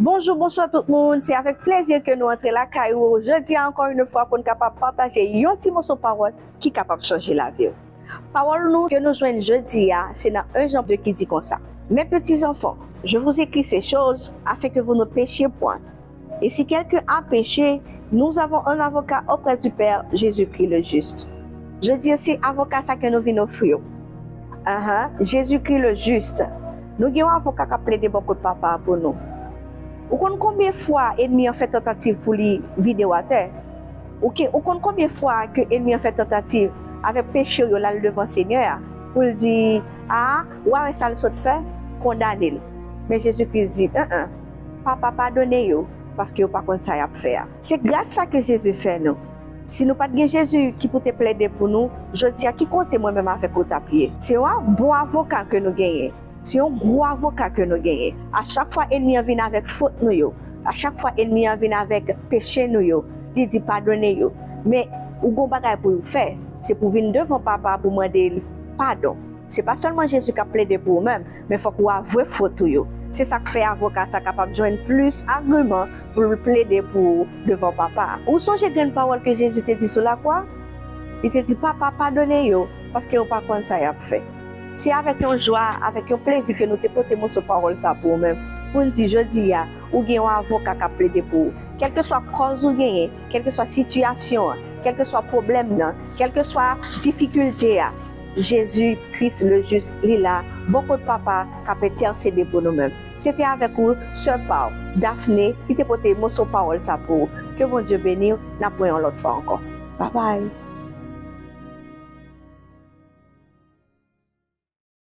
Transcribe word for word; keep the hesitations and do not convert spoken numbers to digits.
Bonjou, bonswa tout moun. Se avèk plezi ke nou antre lakay ou jodi a ankò yon fwa pou n kapab pataje yon ti moso pawòl ki kapab chanje lavi w. Pawòl nou ke nou jwenn jodi a, se nan un Jean deux ki di konsa: Mes petits enfants, je vous écris ces choses afin que vous ne péchiez point. Et si quelqu'un a péché, nous avons un avocat auprès du Père, Jésus-Christ le juste. Jodi a, se avoka sa ke nou vin ofri w. Ahan, Jésus-Christ le juste. Nou gen yon avoka k ap plede bò kot Papa a pou nou. Ou konn konbyen fwa ènmi an fè tantativ pou li vide w atè? Ou ke, ou konn konbyen fwa ke ènmi an fè tantativ avèk peche w yo l al devan Senyè a pou l di, a, w a wè sa l sot fè, kondane l. Men Jezi Kris di, en, en, Papa, padone yo, paske yo pa konn sa y ap fè a. Se gras sa ke Jezi fè nou. Si nou pa t gen Jezi ki pou te plede pou nou, jodi a, ki kote mwen menm avèk ou t ap ye? Se yon bon avoka ke nou genyen. Se yon gwo avoka ke nou genyen. A chak fwa ènmi an vin avèk fot nou yo, a chak fwa ènmi an vin avèk peche nou yo, li di padone yo. Men, ou gon bagay pou w fè. Se pou w vin devan Papa a pou mande l padon. Se pa sèlman Jezi k ap plede pou ou menm, men fòk ou avwe fot ou yo. Se sa k fè avoka sa kapab jwenn plis agiman pou l plede pou ou devan Papa a. Ou sonje grenn pawòl ke Jezi te di sou lakwa? Li te di, Papa, padone yo, paske yo pa konn sa y ap fè. Se avèk yon jwa, avèk yon plezi ke nou te pote moso pawòl sa pou ou menm, pou n di jodi a, ou gen yon avoka k ap plede pou ou. Kèlkeswa kòz ou genyen, kèlkeswa sitiyasyon an, kèlkeswa pwoblèm nan, kèlkeswa difikilte a, Jezi Kris le jis, li la, bò kot Papa, k ap entèsede pou nou menm. Se te avèk ou, sè pa w, Daphné, ki te pote moso pawòl sa pou ou. Ke Bondye beni w, n ap wè yon lòt fwa ankò. Babay.